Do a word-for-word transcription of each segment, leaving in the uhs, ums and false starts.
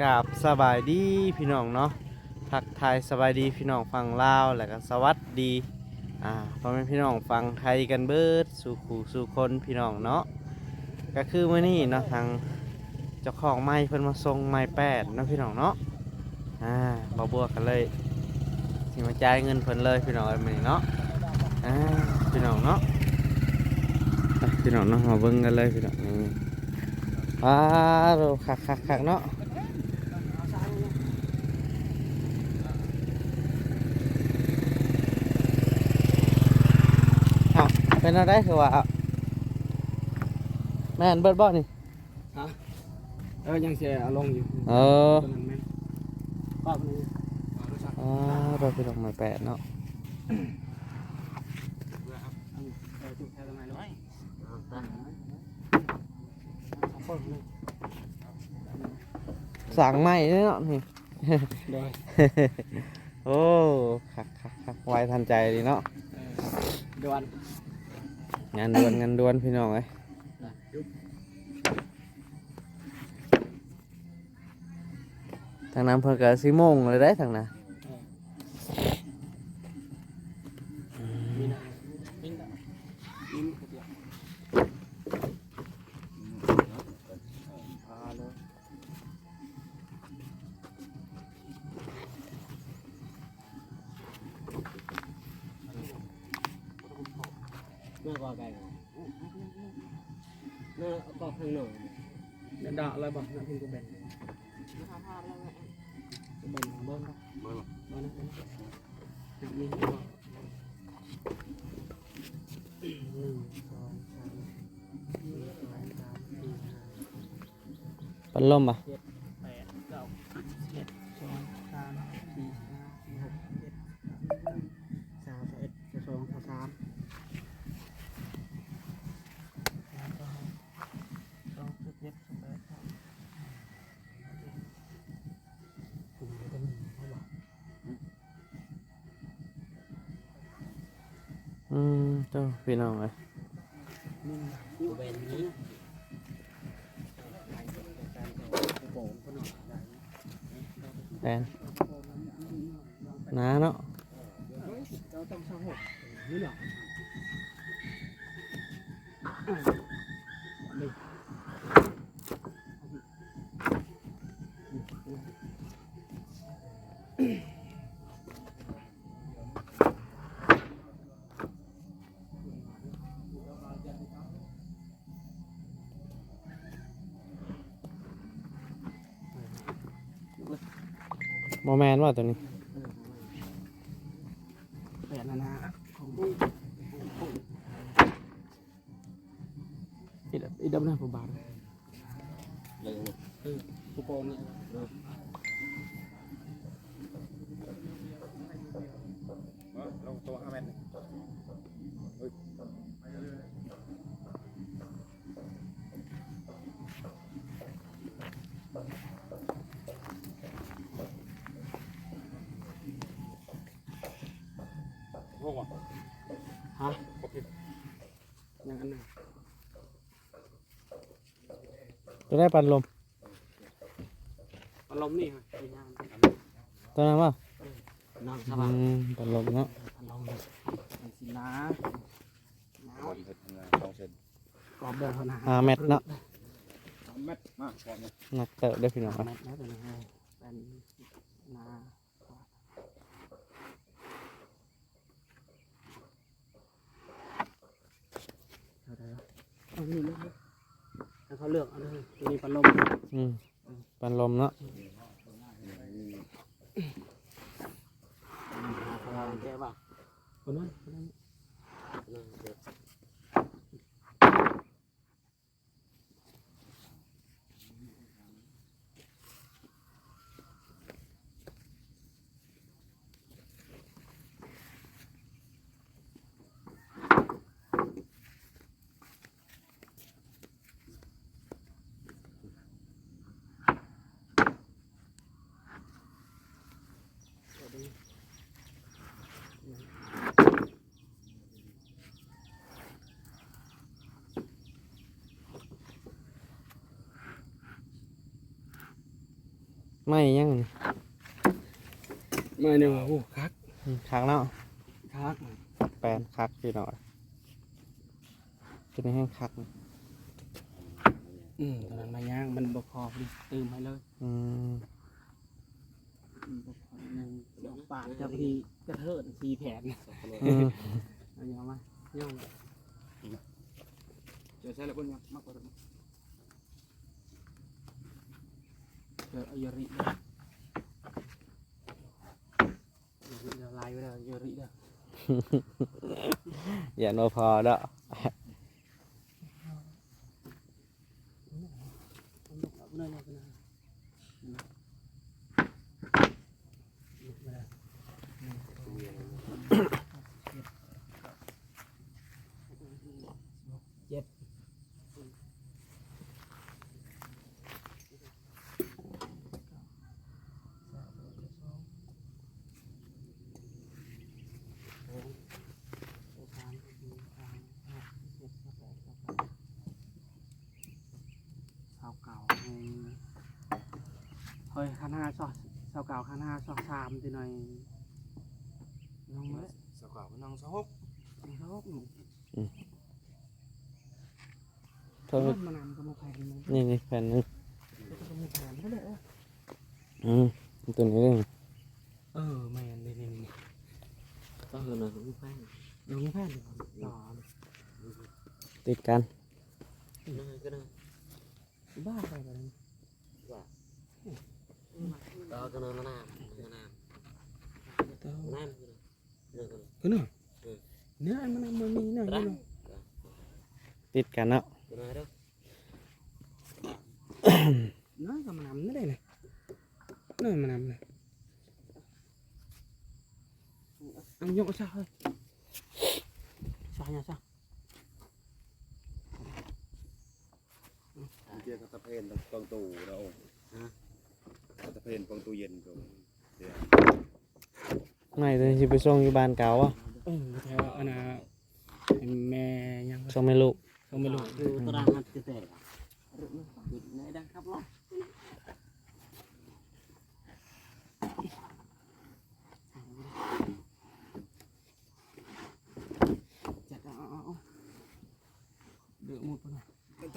กราบสบายดีพี่น้องเนาะ ทักทายสบายดีพี่น้องฝั่งลาว แล้วก็สวัสดี อ่า พ่อแม่พี่น้องฝั่งไทยกันเบิดสู่คู่สู่คนพี่น้องเนาะ ก็คือมื้อนี้เนาะ ทางเจ้าของไม้เพิ่นมาส่งไม้แปดเนาะพี่น้องเนาะ อ่า บ่าวบัวก็เลยสิมาจ่ายเงินเพิ่นเลยพี่น้องเอ้ย มื้อนี้เนาะ อ่า พี่น้องเนาะ อ่ะ พี่น้องเนาะ มาเบิ่งกันเลยพี่น้อง นี่ อ้าโห คักๆๆเนาะ อ้าว เป็นอะไรคือว่า แม่นเบิดบ่นี่ ฮะ เออ ยังเสียเอาลงอยู่ เออ ตัวนั้นแม่น ป้าคนนี้ อ่า เราไปลงมาแปดเนาะ เอาจุดแค่ตรงไหนลูก สั่งใหม่เนาะนี่ โดย โอ้ คักคักคัก ไวทันใจดีเนาะ เออ ด่วน งานด่วน งานด่วนพี่น้องเอ้ย ทางนั้นเพิ่นก็สิโมงเลยได้ทางนั้น เออ มีนะ มีนะ มีก๋วยเตี๋ยว พาเลย เมื่อก่อนไกล น่าเอากรอบข้างนอก เนี่ยด่าอะไรบ้างนะพี่กูแบ่ง กูแบ่งเบิ่งนะ เบิ่ง เบิ่งนะ อยากมีหัว หนึ่ง สอง สาม สี่ สอง สาม สี่ ห้า พัดลมปะ เจ็ด แปด เก้า สิบเอ็ด สอง สาม สี่ ห้า หก เจ็ด แปด เก้า สาม สิบเอ็ด สิบสอง สิบสาม สอง สิบเจ็ด สิบแปด อืม โธ่ พี่น้องเอ้ย แปน หนาเนาะ บ่แม่นว่าตัวนี้ แปดนะนะ ของ อีดับ อีดับนะ ผมบาท เลย เออ คูปองนี่ เออ ลงตัวห้าเมตร เฮ้ย พวกมัน ฮะ โอเค ยังอันนั้น ตัวได้ปัดลม ปัดลมนี่ฮะ ตัวนั้นปะ นั่งสบาย อืม ปัดลมเนาะ ปัดลมนี่สินะ กรอบเดินเขานะ ห้าเมตรเนาะ สามเมตร มา กรอบเนี่ย หนักเติบเด้อพี่น้อง ห้าเมตรนะตัวนี้ เป็นนา เท่าไหร่วะ เอานี่เลย ให้เขาเลือกเอาเลย ตัวนี้ปัดลม อืม ปัดลมเนาะ หาเขาแก้บ้าง คนนั้น คนนั้น ไม้ยังนี่ ไม้นี่ว่า โอ้ คัก อืม คักเนาะ คัก แปลนคักพี่น้อง เป็นแห้งคัก อืม ตอนนั้นมาย่างมันบ่พอ พอดีตื่มให้เลย อืม อืม บ่พอ ยังดอกปาดกับที่กระเทินสี่แผ่น อืม เอาย่างมา ย่าง จะใช้แล้วเพิ่นมามากกว่า เออ เอาเยอริเด้อ เยอริเด้อ ลายไว้เด้อ เยอริเด้อ ย่านบ่พอเนาะ เจ็ด ซาวเก้า เฮ้ย คันห้าซอก ซาวเก้า คันห้าซอกสาม ตีหน่อย น้องมาแล้ว ซาวเก้า น้องซาวหก น้องซาวหก หนู อืม เท่า มานำก็มาแผ่นหนึ่ง นี่ นี่แผ่นหนึ่ง ก็มาแผ่นนั่นแหละ อืม ตัวนี้เลย เออ แม่น นี่ นี่ นี่ ก็คือหนึ่งแผ่น หนึ่งแผ่น ต่อ ติดกัน นั่นก็ได้ บ้าไปกัน ว่า ต่อกัน มานาน มานาน ต่อ มานาน เออ ก็เนาะ เออ เนี่ย มัน มันมีเนาะ ได้ เนาะ ติดกันเนาะ ก็ได้เด้อ น้อยก็มานำนี่ได้เลย น้อยมานำเลย เอายกซะเฮ้ย ซะเนี่ยซะ เมื่อกี้ก็ตะเพนตรงตู้นะโอ้ ฮะ ก็ตะเพนตรงตู้เย็นตรง เดี๋ยว ไม่เลยสิไปส่งอยู่บ้านเก่าอ่ะ เออ แถวอันน่ะ แม่ยังวะ ส่งแม่ลูก ส่งแม่ลูก อยู่ตลาดนัดเกษตรอะ ในดังขับรถ จัดเอา เอา เอา เอา เดือดหมดปะนะ เดือ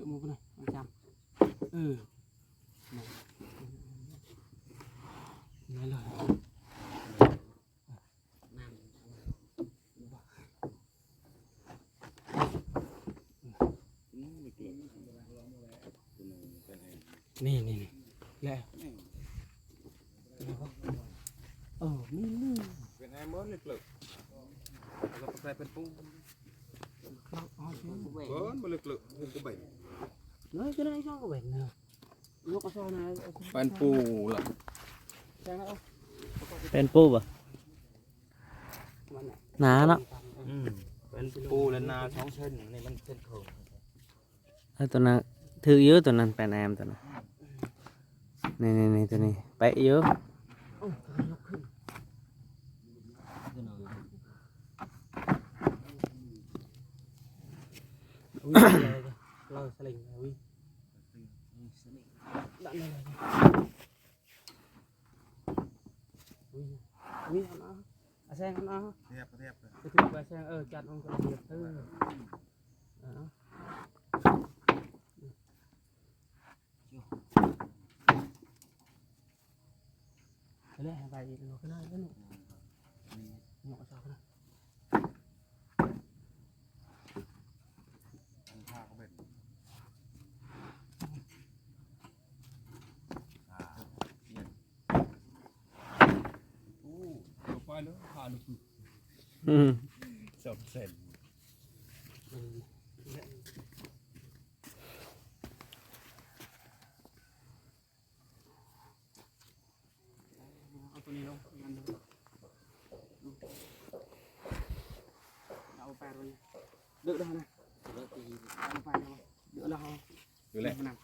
ดหมดปะนะ เอาจำ เออ นั่นเลย นี่ นี่ นี่ และ เออ นี่ นี่ เป็นไอ้มดเลยเกลือ แล้วก็ไปใส่เป็นปู ครับ อ๋อ ใช่ เบิร์นมาเลยเกลือ ปูกระเบน เลย จะได้ช่องกระเบนเนอะ ยกกระสอบนะ เป็นปูล่ะ แซงแล้ว เป็นปูบ่ มันน่ะ หนาเนาะ อืม เป็นปูแล้วหนาสองเซน นี่มันเซนครึ่ง เออ ตัวนั้นถืออยู่ ตัวนั้นแปดแอมตัวนั้น นี่ นี่ นี่ ตัวนี้ เป๊ะอยู่ โอ้ย ยกขึ้น อุ้ย เรา เราสลิง อุ้ย ดันเลย อุ้ย อุ้ย เอามา เอาแซง เอามา เทียบ เทียบเลย ไปถือไปแซง เออ จัดมันก็เทียบ เออ เอา ไปเลย ไปอีก เอาขึ้นได้แล้วหนู นี่ เอาซอกนะ อันท่าก็เป็น อ่า เนี่ย โอ้ เดี๋ยวไปเลย พาลูก อืม สองเซน เอาตัวนี้ลง เอาแปดวัน เดือดแล้วนะ เดือดแล้ว เดือดแล้ว อยู่แหละ มัน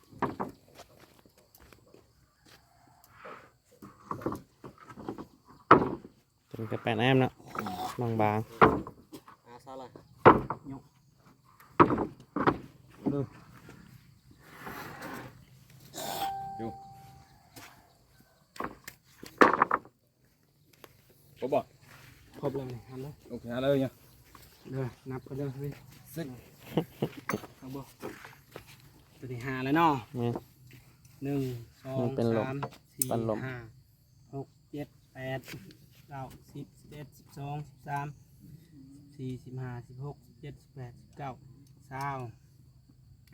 ตัวนี้ก็แปดแอมเนาะ บางๆ อ่า ซาลา ยก ดู ดู บเลยนี่หันเลย โอเค หันเลยเนี่ย เด้อ นับกันเด้อ เฮ้ย สิบ เอาบ่ ตัวที่ห้าแล้วเนาะ แม่น หนึ่ง สอง มันเป็นลม สาม สี่ ปันลม ห้า หก เจ็ด แปด เก้า สิบ สิบเอ็ด สิบสอง สิบสาม สิบสี่ สิบห้า สิบหก สิบเจ็ด สิบแปด สิบเก้า ซาว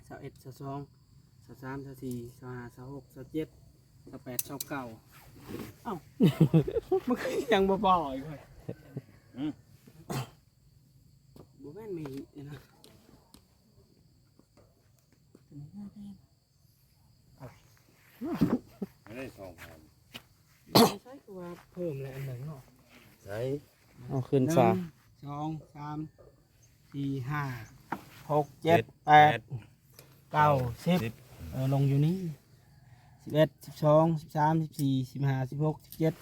ซาวเอ็ด ซาวสอง ซาวสาม ซาวสี่ ซาวห้า ซาวหก ซาวเจ็ด ซาวแปด ซาวเก้า เอ้า มันก็ยังบ่พออีกเว้ย อืม บ่แม่นมีอีกนะ ไม่ได้สองพัน ใช่คือว่าเพิ่มเลยอันหนึ่งเนาะ ใช่ เอาขึ้นซะ หนึ่ง สอง สาม สี่ ห้า หก เจ็ด แปด เก้า สิบ สิบ เออ ลงอยู่นี่ สิบเอ็ด สิบสอง สิบสาม สิบสี่ สิบห้า สิบหก สิบเจ็ด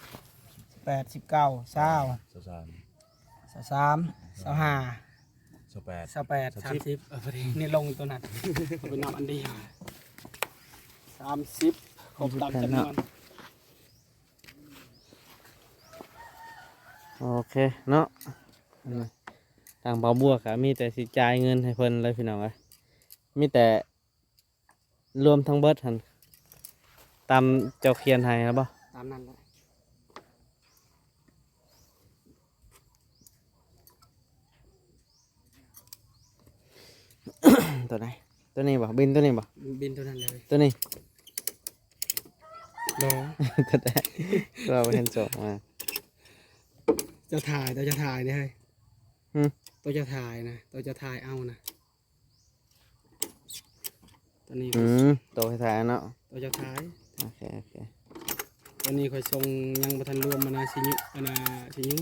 สิบแปด สิบเก้า ซาว ซาวสาม ซาวสาม ซาวห้า ซาวแปด ซาวแปด ซาวสิบ สามสิบ เออ พอดี นี่ลงตัวนั้น เอาไปนับอันเดียว สามสิบ ครบตามจำนวน โอเคเนาะ อันนี้ทางบ่าวบัวก็มีแต่สิจ่ายเงินให้เพิ่นเลยพี่น้องเอ้ย มีแต่รวมทั้งเบิดหั่น ตามเจ้าเขียนให้แล้วบ่ ตามนั้นแหละ ตัวไหน ตัวนี้บ่ บินตัวนี้บ่ บินตัวนั้นเลย ตัวนี้ บ่ ตัวใด เราเห็นส่งมา เจ้าถ่าย ตัวเจ้าถ่ายเนี่ยเฮ้ย หืม ตัวเจ้าถ่ายนะ ตัวเจ้าถ่ายเอานะ ตัวนี้ อืม ตัวถ่ายเนาะ ตัวเจ้าถ่าย โอเค โอเค ตัวนี้ข้อยส่งยังบ่ทันรวมมานะ สิยุ อันน่ะ สิยุ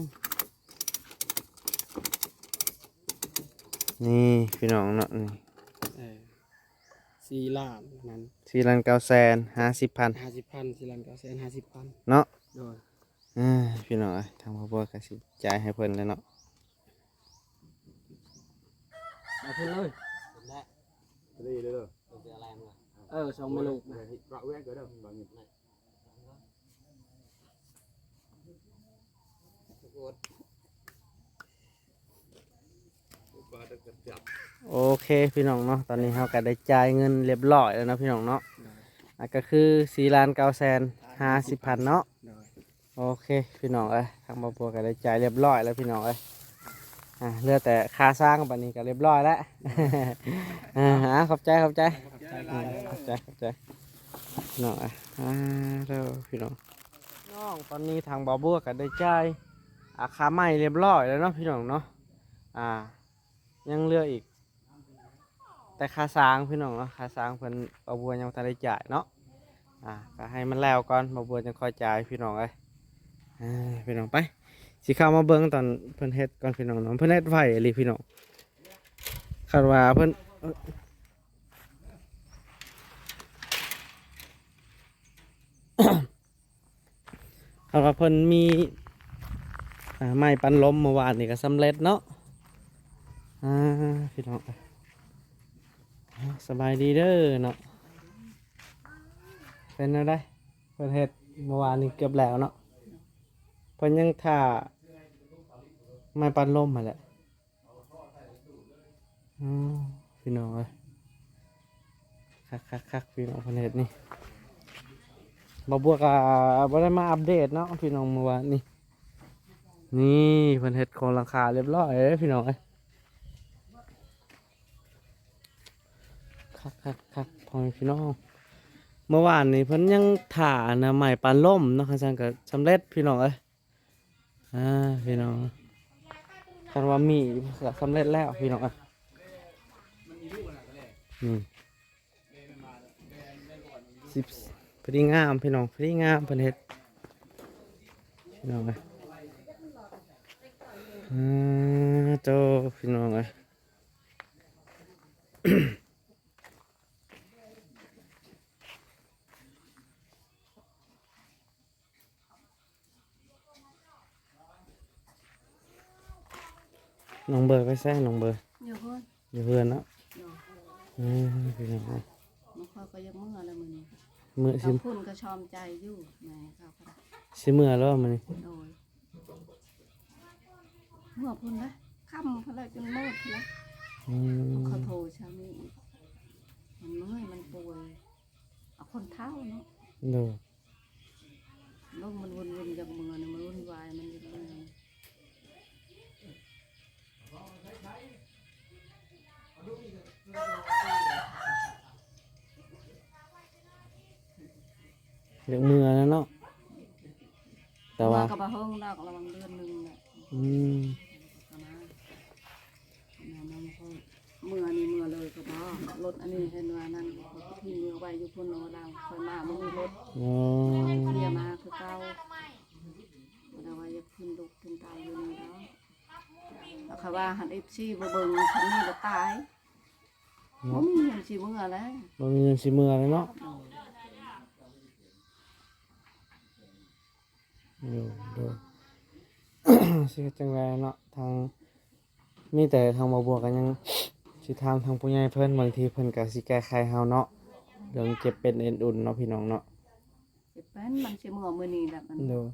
นี่พี่น้องเนาะ นี่ เออ สี่ล้านนั้น สี่ล้านเก้าแสนห้าสิบพัน ห้าสิบพัน สี่ล้านเก้าแสนห้าสิบพัน เนาะ โดย เอ้ย พี่น้องเอ้ย ทางบ่าวบัวก็สิจ่ายให้เพิ่นแล้วเนาะ เอาเพิ่นเลย นี่เลยเด้อ เออ สองแม่ลูกนะ โอเคพี่น้องเนาะ ตอนนี้เราก็ได้จ่ายเงินเรียบร้อยแล้วเนาะพี่น้องเนาะ อ่ะ ก็คือสี่ล้านเก้าแสนห้าสิบพันเนาะ โดย โอเคพี่น้องเอ้ย ทางบ่าวบัวก็ได้จ่ายเรียบร้อยแล้วพี่น้องเอ้ย อ่ะ เหลือแต่ค่าสร้างบัดนี้ก็เรียบร้อยแล้ว อ่า ขอบใจ ขอบใจ ขอบใจหลาย ขอบใจ ขอบใจ พี่น้องเอ้ย อ่า เด้อพี่น้อง น้อง ตอนนี้ทางบ่าวบัวก็ได้จ่าย อ่า ค่าไม้เรียบร้อยแล้วเนาะพี่น้องเนาะ อ่า ยังเหลืออีก แต่ค่าสร้างพี่น้องเนาะ ค่าสร้างเพิ่นบ่าวบัวยังบ่ทันได้จ่ายเนาะ อ่า ก็ให้มันแล้วก่อน บ่าวบัวจั่งค่อยจ่ายพี่น้องเอ้ย อ่า พี่น้องไป สิเข้ามาเบิ่งตอนเพิ่นเฮ็ดก่อนพี่น้องเนาะ เพิ่นเฮ็ดไวอีหลีพี่น้อง คันว่าเพิ่น คันว่าเพิ่นมี อ่า ไม้ปันลมเมื่อวานนี่ก็สำเร็จเนาะ อ่า พี่น้อง อ่า สบายดีเด้อเนาะ เป็นแนวใด เพิ่นเฮ็ดเมื่อวานนี่เกือบแล้วเนาะ เพิ่นยังถ่าไม้ปันลมหั่นแหละ อืม พี่น้องเอ้ย คักๆๆ พี่น้อง เพิ่นเฮ็ดนี่ บ่าวบัวก็บ่ได้มาอัปเดตเนาะพี่น้อง เมื่อวานนี่ นี่เพิ่นเฮ็ดโครงหลังคาเรียบร้อยเด้อพี่น้องเอ้ย คักๆๆ พ่อแม่พี่น้อง เมื่อวานนี่เพิ่นยังถ่านะ ไม้ปันลมเนาะ คันซั่นก็สำเร็จพี่น้องเอ้ย อ่า พี่น้อง คันว่ามีก็สำเร็จแล้วพี่น้องอ่ะ นี่ สิบ พอดีงามพี่น้อง พอดีงามเพิ่นเฮ็ด พี่น้องอ่ะ อ่า โต พี่น้องอ่ะ น้องเบอร์ไปใส่น้องเบอร์ อยู่เพิ่น อยู่เพื่อนเนาะ อยู่ อืม พี่น้องเอ้ย มันค่อยก็ยังเมื่อแล้วมื้อนี้ มื้อ กั สิ บคุณก็ชอมใจอยู่แหมเขาก็ได้ สิเมื่อแล้วมื้อนี้ โดย เมื่อพุ้นนะ ค่ำพุ้นละ จนมืดพุ้นละ อืม เขาโทรเช้านี้อีก มันเมื่อย มันป่วย เอาคนเฒ่าเนาะ โดย โลกมันวุ่นๆ อยากเมือนี่ มันวุ่นวาย มันอยากเมือ อยากเมือแล้วเนาะ แต่ว่า เมือก็บ่เฮิงดอก ระวังเดือนหนึ่งแหละ อืม ก็มา เมือนี่เมือเลยก็บ่ รถอันนี้เห็นว่านั่น เขาก็ทิ้งเมือไว้อยู่พุ้นเนาะ ลาวค่อยมา บ่มีรถ อ๋อ เสียมาคือเก่า บ่ได้ว่าอยากขึ้นลูกขึ้นเต้าอยู่นี่ดอก แล้วเขาว่าหั้น เอฟซี บ่เบิ่ง คันนี้ก็ตาย เนาะ บ่มีเงินสิเมือแล้ว บ่มีเงินสิเมือแล้วเนาะ โดย โดย สิเฮ็ดจั่งใดเนาะ ทาง มีแต่ทางบ่าวบัวก็ยังสิถามทางผู้ใหญ่เพิ่น บางทีเพิ่นก็สิแก้ไขเฮาเนาะ เรื่องเจ็บเป็นเอ็นอุ่นเนาะพี่น้องเนาะ เจ็บเป็น มันสิเมือมื้อนี้แหละมัน โดย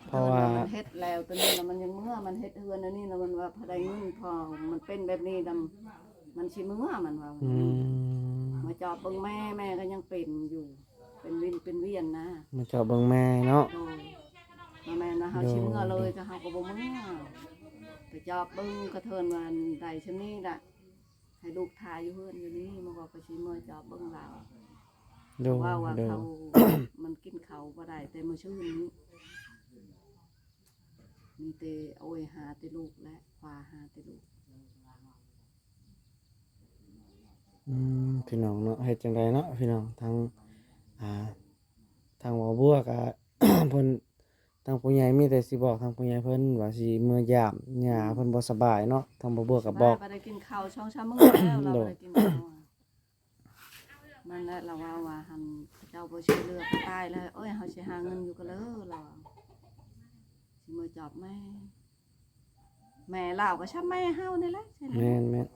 เพราะว่า มันเฮ็ดแล้ว ตัวนี้แล้วมันยังเมือ มันเฮ็ดเฮือนอันนี้แล้วมันว่าพอได้เงินพอ มันเป็นแบบนี้แล้ว มันสิเมือ มันว่า อืม มาจอบเบิ่งแม่ แม่ก็ยังเป็นอยู่ เป็นวินเป็นเวียนนะ มาจอบเบิ่งแม่เนาะ โดย บ่แม่นว่าเฮา โดย สิเมือเลย ก็เฮาก็บ่เมือ ไปจอบเบิ่งกระเทินว่าได้ส่ำนี้ละ ให้ลูกถ่าอยู่เฮือนอยู่นี่ มันก็ ก็สิเมือจอบเบิ่งลาว โดย ว่า ว่า โดย เขา มันกินข้าวบ่ได้แต่มื้อซืนนี้ มีแต่โอยหาแต่ลูกและคว้าหาแต่ลูก อืม พี่น้องเนาะ เฮ็ดจั่งใดเนาะพี่น้อง ทาง อ่า ทางบ่าวบัวก็ เพิ่น ทางผู้ใหญ่มีแต่สิบอกทางผู้ใหญ่เพิ่นว่าสิเมือยามย่าเพิ่นบ่สบายเนาะ ทางบ่าวบัวก็บอก บ่ได้กินข้าวสองสามมื้อแล้ว ลาว โดย บ่ได้กินข้าว นั่นแหละ ลาวว่า ว่าหั้น เขาเจ้าบ่ช่วยเหลือก็ตายแล้ว โอ้ย เฮาสิหาเงินอยู่ก็เลย ลาวว่า สิเมือจอบแม่ แม่ลาวก็ช่ำแม่เฮานี่แหละ ใช่ไหม แม่น แม่น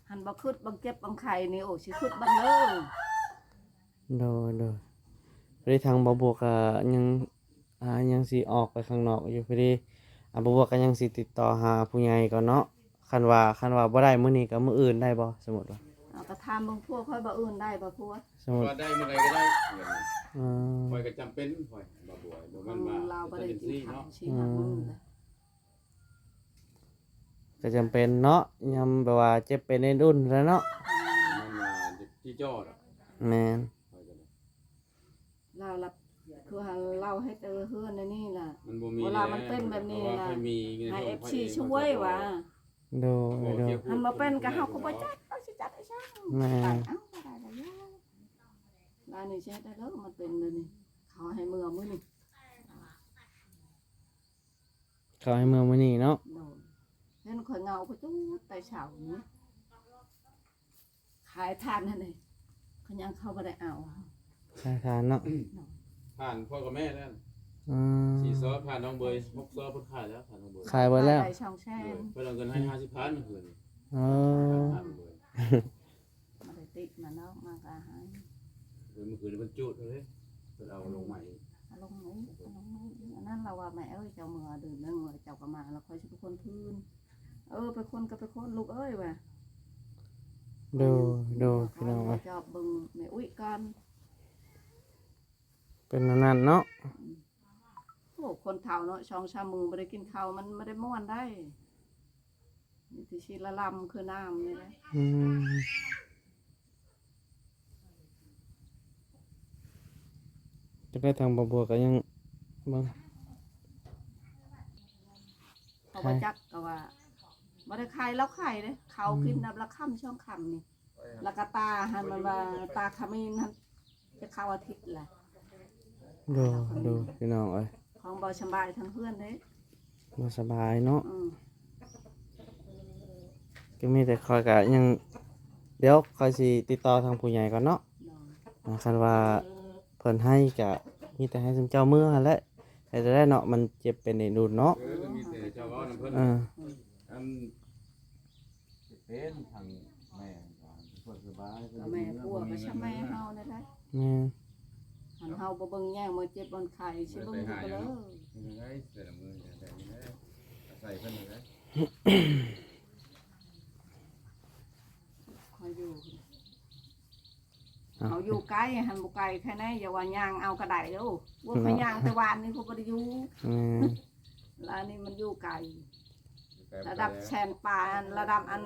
หั้นบ่คิดบ่เจ็บบ่ไข้นี่ โอ้ สิคิดบ่เด้อ โดย โดย พอดีทางบ่าวบัวก็ยัง อ่า ยังสิออกไปข้างนอกอยู่ พอดี อ่า บ่าวบัวก็ยังสิติดต่อหาผู้ใหญ่ก่อนเนาะ คันว่า คันว่าบ่ได้มื้อนี้ก็มื้ออื่นได้บ่ สมมุติว่า เอาก็ถามเบิ่งผัวข้อย บ่อื่นได้บ่ผัว สมมุติ ว่าได้มื้อใดก็ได้ อืม ข้อยก็จำเป็น ข้อย บ่าวบัว บ่แม่นว่า ลาวบ่ได้กินข้าว เนาะ สี่ห้ามื้อแล้ว ก็จำเป็นเนาะ ยามแบบว่าเจ็บเป็นเอ็นอุ่นแล้วเนาะ แม่นว่าจิจ่อดอก แม่น ข้อยก็ได้ ลาวละ คือหาลาวเฮ็ดเฮือนอันนี้ล่ะ มันบ่มี เวลามันเป็นแบบนี้ล่ะ เพราะว่าค่อยมีเงิน ให้ เอฟซี ช่วยว่า โดย โดย หั้นบ่เป็นก็เฮาก็บ่จัด เฮาสิจัดให้ช่าง แม่น ตัดเอาก็ได้ละยาย ลาวนี่สิเฮ็ดได้เด้อ มันเป็นแบบนี้ เขาให้เมือมื้อนี้ เขาให้เมือมื้อนี้เนาะ โดย เห็นข่อยเหงาก็จุดแต่เช้านี้ ขายถ่านหั่นเด้ เขายังเข้าบ่ได้เอา ขายถ่านเนาะ โดย ถ่านพ่อกับแม่แล้ว อืม สี่ซอสถ่านน้องเบย หกซอสเพิ่นขายแล้ว ถ่านน้องเบย ขายเบิดแล้ว ขายได้สองแสน เพิ่นเอาเงินให้ห้าสิบพันเมื่อคืนนี้ อ๋อ ถ่านน้องเบย บ่ได้ติดมาเนาะ มากะให้ เออ เมื่อคืนนี้เพิ่นจุดเลย เพิ่นเอาลงใหม่อีก เอาลงใหม่อีก เอาลงใหม่อีก อันนั้นลาวว่า แม่เอ้ย เจ้าเมือเดือนหนึ่ง เจ้าก็มา แล้วค่อยสิเป็นคนพื้น เออ ไปคนก็ไปคน ลูกเอ้ย ว่า โดย โดย พี่น้องเอ้ย จอบเบิ่งแม่อุ๊ยก่อน เป็นอันนั้นเนาะ อืม โอ้ คนเฒ่าเนาะ สองสามมื้อบ่ได้กินข้าว มันบ่ได้ม่วนได้ มีแต่สิละลำคือน้ำนี่แหละ อืม จักได้ทางบ่าวบัวก็ยังเบิ่ง เขาบ่จักก็ว่า บ่ได้ขาย ลาวขายเด้ เขากิน อืม นับละค่ำสองค่ำนี่ แล้วก็ตาหั่น มันว่าตาขมิ้นหั่น จะเข้าอาทิตย์ละ โดย โดย พี่น้องเอ้ย ของบ่สำบายทั้งเฮือนเด้ บ่สบายเนาะ อืม ก็มีแต่ข้อยก็ยัง เดี๋ยวข้อยสิติดต่อทางผู้ใหญ่ก่อนเนาะ โดย อ่า คันว่าเพิ่นให้ก็มีแต่ให้ซุมเจ้าเมือหั่นแหละ เฮ็ดจั่งใดเนาะ มันเจ็บเป็นเอ็นอุ่นเนาะ เออ มีแต่เจ้าเว้านำเพิ่น เออ อืม อัน เป็นทางแม่ก็สบาย ก็แม่ผัวก็ช่ำแม่เฮานั่นแหละ แม่น เฮาบ่เบิ่งแยง บ่เจ็บบ่ไข้ สิเบิ่งอยู่ก็เลย นี่ไง แต่ละมื้อแต่ละมื้อ อาศัยเพิ่นนั่นแหละ เฮาอยู่ เอ้า เฮาอยู่ไกล หั้นบ่ไกลแค่ไหน อย่าว่าย่างเอาก็ได้เด้อ ว่า เนาะ เขาย่างแต่วานนี่เขาบ่ได้อยู่ อืม แล้วอันนี้มันอยู่ไกล อยู่ไกล ระดับ ไปแล้ว แสนปลาย ระดับอัน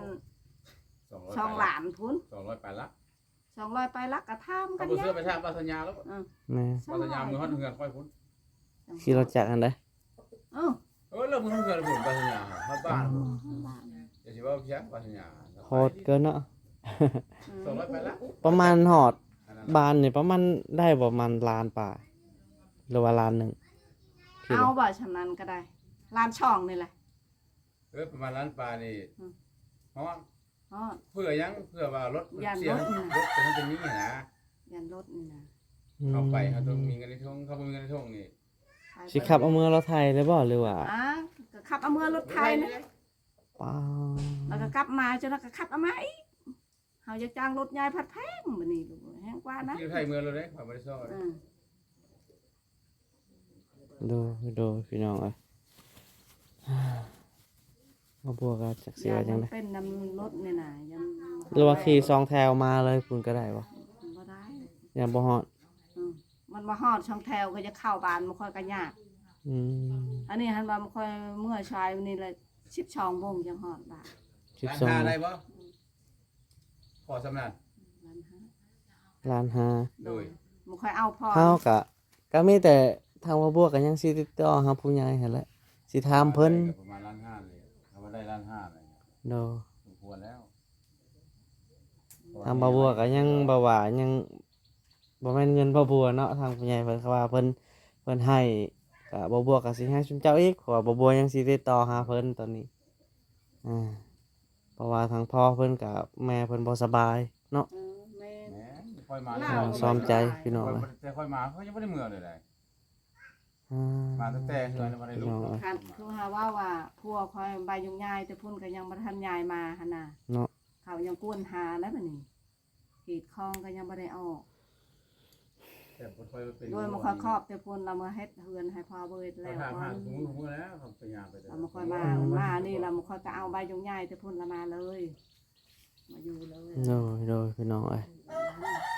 สองร้อย สองล้านพุ้น สองร้อยปลายละ สองร้อยปลายละ ก็ถามกัน เขาบ่เชื่อ ไปถามป้าสัญญาแล้ว อืม แม่ ป้าสัญญา มื้อฮอดเฮือนค่อยพุ้น ขี่รถจักรหั่นเด้อ เออ เออ แล้วมื้อฮอดเฮือนพุ้น ป้าสัญญา ฮอดบ้านพุ้น เออ ฮอดบ้าน อย่าสิเว้าเพียง ป้าสัญญา โหดเกินเนาะ อืม สองร้อยปลายละ ประมาณฮอด อันนั้น บ้านนี่ประมาณได้ประมาณล้านปลาย หรือว่าล้านหนึ่ง เอาบ่ ส่ำนั้นก็ได้ ล้านสองนี่แหละ เออ ประมาณล้านปลายนี่ อืม ฮอด ฮอด เพื่อหยัง เพื่อว่ารถ ย่าน เสีย รถนี่นะ รถเป็นจั่งนี้นะ ย่านรถนี่นะ อืม เข้าไป เขาต้องมีเงินในถุง เขาบ่มีเงินในถุงนี่ ไป สิขับเอาเมือรถไถเลยบ่ หรือว่า อ่า ก็ขับเอาเมือรถไถนะ รถไถเลย ป้า แล้วก็กลับมา จนแล้วก็ขับเอามาอีก เฮาอยากจ้างรถใหญ่ผัดแพงบัดนี้ลูก แฮงกว่านะ ขี่รถไถเมือรถไถ ข้อยบ่ได้ซ้อ อืม โดย โดย พี่น้องเอ้ย บ่บัวก็จักสิว่าจั่งใด ย่านมันเป็นนำรถนี่นะ ย่าน หรือว่าขี่สองแถวมาเลยพุ้นก็ได้บ่ บ่ได้ ย่านบ่ฮอด อืม มันบ่ฮอดสองแถวก็จะเข้าบ้าน บ่ค่อยก็ยาก อืม อันนี้หั้นว่าบ่ค่อยเมือสาย นี่ละ สิบสองโมงจั่งฮอดบ้าน สิบสอง ล้านห้าได้บ่ ขอส่ำนั้น ล้านห้า ล้านห้า โดย โดย บ่ค่อยเอาพอ เฮาก็ ก็มีแต่ทางบ่บัวก็ยังสิติดต่อหาผู้ใหญ่หั่นแหละ สิถามเพิ่น ประมาณล้านห้าเลย ถ้าว่าได้ล้านห้าเลย โดย สมควรแล้ว ทางบ่บัวก็ยังแบบว่ายัง บ่แม่นเงินบ่บัวเนาะ ทางผู้ใหญ่เพิ่นก็ว่าเพิ่น เพิ่นให้ ก็บ่บัวก็สิให้ซุมเจ้าอีก เพราะว่าบ่บัวยังสิติดต่อหาเพิ่นตอนนี้ อ่า เพราะว่าทางพ่อเพิ่นกับแม่เพิ่นบ่สบายเนาะ เออ แม่น แม่น ค่อยมา ลาว อ่า ซ้อมใจพี่น้อง ค่อยบ่ได้ แต่ค่อยมา เขายังบ่ได้เมือเลยใด อ่า มาตั้งแต่เฮือนบ่ได้ลุก พี่น้องเอ้ย คันคือหาว่า ว่าผัวค่อยใบยุงยาย แต่พุ้นก็ยังบ่ทันยายมาหั่นน่ะ เนาะ เขายังกวนหาแล้วบัดนี้ หีดคองก็ยังบ่ได้ออก แต่บ่ค่อยเป็น โดยบ่ค่อยครอบแต่พุ้น เรามาเฮ็ดเฮือนให้พ่อเบิดแล้ว เขาถามหา ก่อน ทุกมื้อ ทุกมื้อแล้ว เขาไปย่างไปแต่ เราบ่ค่อยมา มานี่ เราบ่ค่อยก็เอาใบยุงยายแต่พุ้นละมาเลย มาอยู่เลย โดย โดย พี่น้องเอ้ย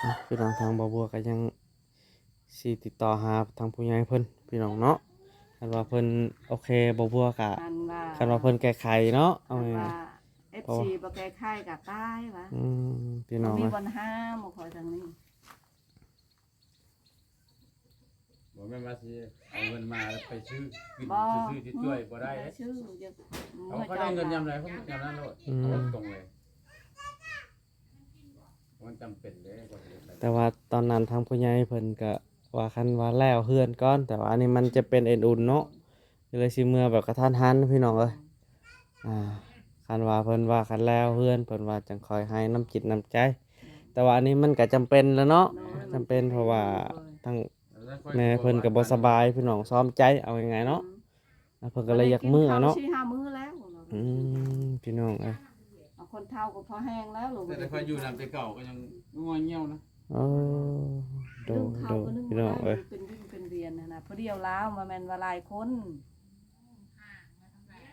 อ่ะ พี่น้องทางบ่บัวก็ยังสิติดต่อหาทางผู้ใหญ่เพิ่น พี่น้องเนาะ คันว่าเพิ่นโอเค บ่บัวก็ คันว่า คันว่าเพิ่นแก้ไขเนาะ เอา คันว่า ง่ายๆ เอฟซี เพราะว่า บ่แก้ไขก็ตายวะ อืม พี่น้อง บ่มี เอ้ย ปัญหา บ่ค่อยทางนี้ บ่แม่นว่าสิเอาเงินมาแล้วไปซื้อกิน บ่ ซื้อๆ จ่อยๆ บ่ได้เด้ ซื้อ เขา เขาได้เงินยามใดเขายามนั้นโลด อืม เอาตรงเลย มันจำเป็นเด้ กว่าสิได้ไป แต่ว่าตอนนั้นทางผู้ใหญ่เพิ่นก็ว่าคันว่าแล้วเฮือนก่อน แต่ว่าอันนี้มันจะเป็นเอ็นอุ่นเนาะ ก็เลยสิเมือแบบกะทันหันพี่น้องเอ้ย อ่า คันว่าเพิ่นว่าคันแล้วเฮือน เพิ่นว่าจั่งค่อยให้น้ำจิตน้ำใจ แต่ว่าอันนี้มันก็จำเป็นแล้วเนาะ แม่น จำเป็น เพราะว่า โดย ทั้งแม่เพิ่นก็บ่สบายพี่น้อง ซ้อมใจ เอาง่ายๆ เนาะ อืม แล้วเพิ่นก็เลยอยากเมือเนาะ บ่ได้กินข้าวสี่ห้ามื้อแล้ว อืม พี่น้องเอ้ย เอาคนเฒ่าก็พอแฮงแล้วลูก แต่ถ้าเขาอยู่นำแต่เก่าก็ยังง่อยเงี่ยวนะ เออ โดย นึ่งข้าวก็นึ่ง โดย พี่น้องเอ้ย บ่ได้ เป็นวินเป็นเวียนหั้นนะ ผู้เดียวลาว บ่แม่นว่าหลายคน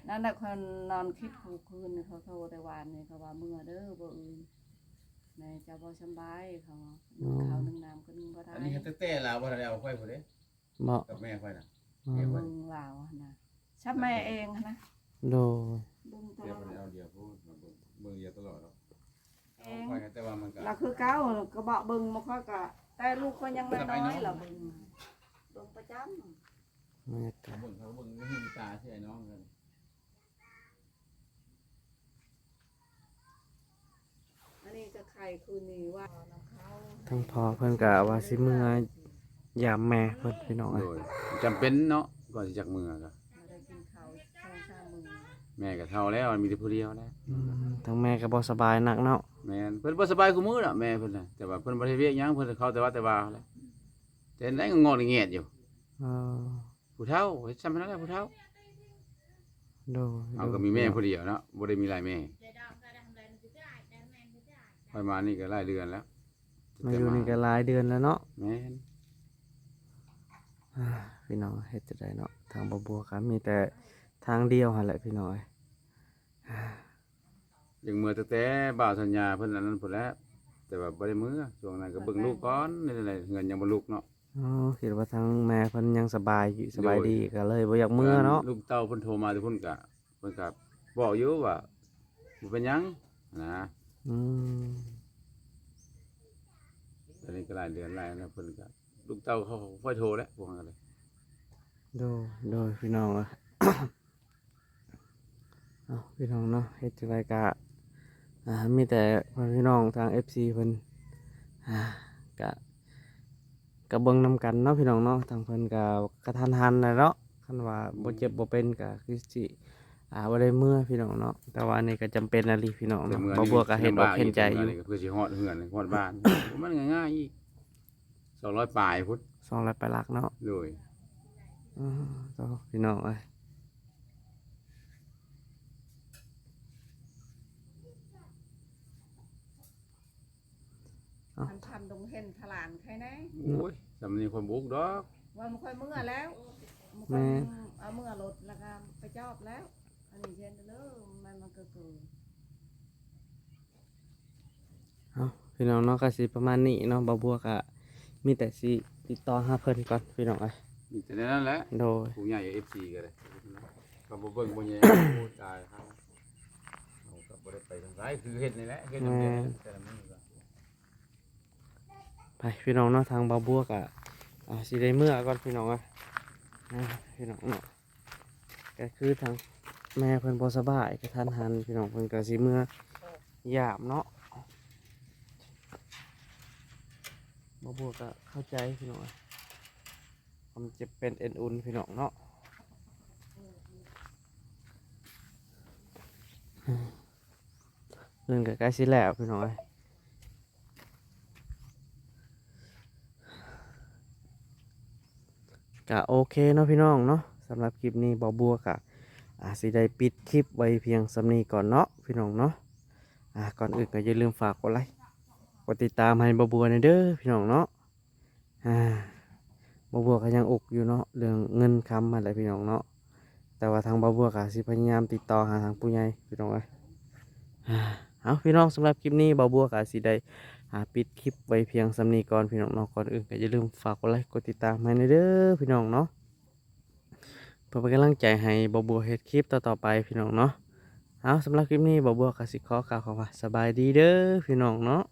นั่นแหละ คนนอนคิดคู่คืนนี่ เขาโทรแต่วานนี่ เขาว่าเมือเด้อ บ่อื่น แม่เจ้าบ่สำบาย เขาว่า อ๋อ นึ่งข้าวนึ่งน้ำก็นึ่งบ่ได้ อันนี้ตั้งแต่ลาวบ่ทันได้เอาค่อยพุ้นเด้ บ่ กับแม่ค่อยน่ะ อืม แม่ค่อย เบิ่งลาวหั้นนะ ซับแม่เองหั้นนะ โดย เบิ่งตลอด เดี๋ยวเพิ่นเอาเดียวพูดมาเบิ่ง เบิ่งเดียวตลอดเนาะ เอง เอาค่อยนะ แต่ว่ามันก็ แล้วคือเก่า ก็บอกเบิ่ง บ่ค่อยก็ แต่ลูกก็ยังน้อยๆ ล่ะเบิ่ง เบิ่งประจำ บรรยากาศ เบิ่งเขาเบิ่งในหูตาที่ไอ้น้องกัน อันนี้ก็ไข่คืนนี้ว่า ทางพ่อเพิ่นก็ว่าสิเมือยามแม่เพิ่นพี่น้องเอ้ย โดย จำเป็นเนาะ ก่อนสิจักเมือก็ บ่ได้กินข้าวสองสามมื้อ แม่ก็เฒ่าแล้ว มีแต่ผู้เดียวแล้ว อืม ทางแม่ก็บ่สบายหนักเนาะ แม่น เพิ่นบ่สบายคู่มื้อน่ะ แม่เพิ่นน่ะ แต่ว่าเพิ่นบ่ได้เวียกหยัง เพิ่นเข้าแต่วัดแต่วาแล้ว แต่ไหนก็งอแงดอยู่ เออ ผู้เฒ่า เฮ็ดซ่ำนั้นแหละผู้เฒ่า โดย เอา โดย ก็มีแม่ผู้เดียวเนาะ บ่ได้มีหลายแม่ ค่อยมานี่ก็หลายเดือนแล้ว มาอยู่นี่ก็หลายเดือนแล้วเนาะ แม่น อ่า พี่น้อง เฮ็ดจั่งใดเนาะ ทางบ่าวบัวก็มีแต่ทางเดียวหั่นแหละพี่น้องเอ้ย อ่า ยังเมือตั้งแต่บ่าวสัญญาเพิ่นอันนั้นพู้นแหละ แต่ว่าบ่ได้เมือ ช่วงนั้นก็เบิ่งลูกก่อน นี่แหละ เฮือนยังบ่ลุกเนาะ อ๋อ คิดว่าทางแม่เพิ่นยังสบายอยู่ สบายดี โดย ก็เลยบ่อยากเมือเนาะ ลูกเต้าเพิ่นโทรมาแต่พุ้นก็ เพิ่นก็บอกอยู่ว่าบ่เป็นหยังนะ อืม ตอนนี้ก็หลายเดือนหลายแล้ว เพิ่นก็ ลูกเต้าเขาก็ค่อยโทรแหละ พวกนั้นก็เลย โดย โดย พี่น้องเอ้ย เอ้า พี่น้องเนาะ เฮ็ดจั่งใดก็ อ่า มีแต่พี่น้องทาง เอฟซี เพิ่น อ่า ก็ ก็เบิ่งนำกันเนาะพี่น้องเนาะ ทางเพิ่นก็กะทันหันแหละเนาะ คันว่าบ่เจ็บบ่เป็นก็คือสิ อ่า บ่ได้เมือพี่น้องเนาะ แต่ว่าอันนี้ก็จำเป็นอีหลีพี่น้องเนาะ แต่เมือนี่ บ่าวบัวก็เห็นอกเห็นใจอยู่ ลำบากอีก เมือนี่ก็คือสิฮอดเฮือนฮอดบ้าน มันง่ายๆอีก สองร้อยปลายพุ้น สองร้อยปลายหลักเนาะ โดย อ๋อ โธ่ พี่น้องเอ้ย เอ้า คันทำดงเห็นทลานใครแน่ โอ้ย สำนีคนบุกดอก ว่ามันค่อยเมือแล้ว มันค่อย แม่ เอาเมือรถแล้วก็ไปจอบแล้ว อันนี้เช่นเด้อ มัน มันก็เกิน เอ้า พี่น้องเนาะ ก็สิประมาณนี้เนาะ บ่าวบัวก็มีแต่สิติดต่อหาเพิ่นก่อนพี่น้องเอ้ย มีแต่แนวนั้นแหละ โดย ผู้ใหญ่ เอฟซี ก็ได้ ก็บ่เบิ่งบ่แยง โอ้ย ตาย เฮา เฮาก็บ่ได้ไปทางใด คือเฮ็ดนี่แหละ เฮ็ดนำเดียว แม่น แต่ละมื้อก็ ไปพี่น้องเนาะ ทางบ่าวบัวก็ อ่า สิได้เมือก่อนพี่น้องเอ้ย อ่า พี่น้องเนาะ ก็คือทางแม่เพิ่นบ่สบายกะทันหันพี่น้อง เพิ่นก็สิเมือยามเนาะ บ่าวบัวก็เข้าใจพี่น้องเอ้ย ความเจ็บเป็นเอ็นอุ่นพี่น้องเนาะ เพิ่นก็ใกล้สิแล้วพี่น้องเอ้ย ก็โอเคเนาะพี่น้องเนาะ สำหรับคลิปนี้บ่าวบัวก็ อ่า สิได้ปิดคลิปไว้เพียงส่ำนี้ก่อนเนาะพี่น้องเนาะ อ่า ก่อนอื่นก็อย่าลืมฝากกดไลค์ กดติดตามให้บ่าวบัวแหน่เด้อพี่น้องเนาะ อ่า บ่าวบัวก็ยังอุกอยู่เนาะ เรื่องเงินคำหั่นแหละพี่น้องเนาะ แต่ว่าทางบ่าวบัวก็สิพยายามติดต่อหาทางผู้ใหญ่พี่น้องเอ้ย อ่า เอาพี่น้อง สำหรับคลิปนี้บ่าวบัวก็สิได้ อ่า ปิดคลิปไว้เพียงส่ำนี้ก่อนพี่น้องเนาะ ก่อนอื่นก็อย่าลืมฝากกดไลค์กดติดตามให้แหน่เด้อพี่น้องเนาะ เพื่อเป็นกำลังใจให้บ่าวบัวเฮ็ดคลิปต่อๆไปพี่น้องเนาะ เอา สำหรับคลิปนี้บ่าวบัวก็สิขอกล่าวคำว่าสบายดีเด้อพี่น้องเนาะ